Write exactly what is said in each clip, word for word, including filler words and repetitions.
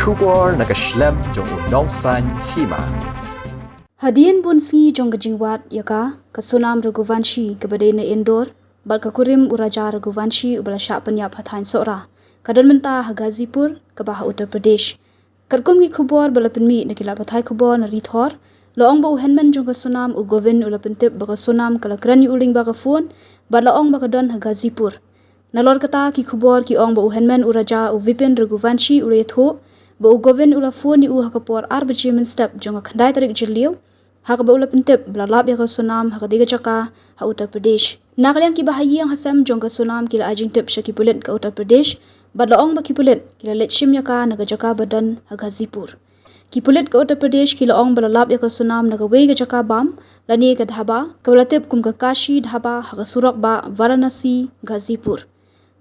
Khubor na ka shlem jong u Nongsaiñ Hima. Hadien bun sngi jong ka jingwad ïa ka, ka Sonam Raghuvanshi kaba dei na Indore bad ka kurim u Raja Raghuvanshi uba la shah pynïap ha thaiñ Sohra ka don mynta ha Ghazipur kaba ha Uttar Pradesh. Katkum ki khubor ba la pynmih na ki lad pathai khubor na Ri Thor, la ong ba u hynmen jong ka Sonam u Govind u la pyntip ba ka Sonam ka la kren ïa u lyngba ka phone bad la ong ba ka don ha Ghazipur. Nalor kata ki khubor ki ong ba u hynmen u Raja u Vipin Raghuvanshi u la ïathuh ba u Govind u la phone ïa u ha ka por ar baje mynstep jong ka khyndai tarik Jylliew, ha kaba u la pyntip ba la lap ïa ka Sonam ha katei ka jaka ha Uttar Pradesh. Na ka liang kiba ha ïing ha sem jong ka Sonam ki la ai jingtip sha ki pulit ka Uttar Pradesh bad la ong ba ki pulit ki la leit shim ïa ka na ka jaka ba don ha Ghazipur. Ki pulit ka Uttar Pradesh ki la ong ba la lap ïa ka Sonam na kawei ka jaka bam lane ka dhaba kaba la tip kum ka Kashi Dhaba ha ka surok bah Varanasi Ghazipur.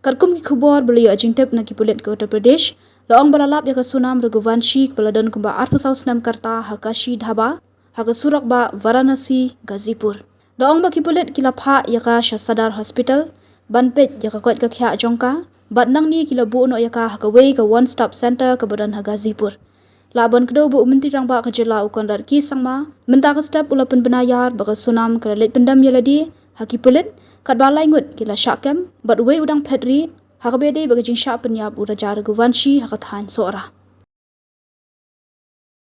Katkum ki khubor ba la ïoh jingtip na ki pulit ka Uttar Pradesh, la ong ba la lap ïa ka Sonam Raghuvanshi kaba la don kumba arphew saw snem ka rta ha Kashi Dhaba ha ka surok bah Varanasi Ghazipur. La ong ba ki pulit ki la phah ïa ka sha Sadar Hospital ban peit ïa ka koit ka khiah jong ka bad nangne ki la buh noh ïa ka ha kawei ka One Stop Center kaba don ha Ghazipur. Lah ban kdew ba u Myntri Rangbah ka jylla u Conrad K Sangma mynta ka step u la pynbna ïar ba ka Sonam ka la leit pyndem ïa lade ha ki pulit, katba lai ngut ki la shah kem bad uwei u dang phet rieh ha kaba ïadei bad ka jingshah pynïap u Raja Raghuvanshi ha ka thaiñ Sohra.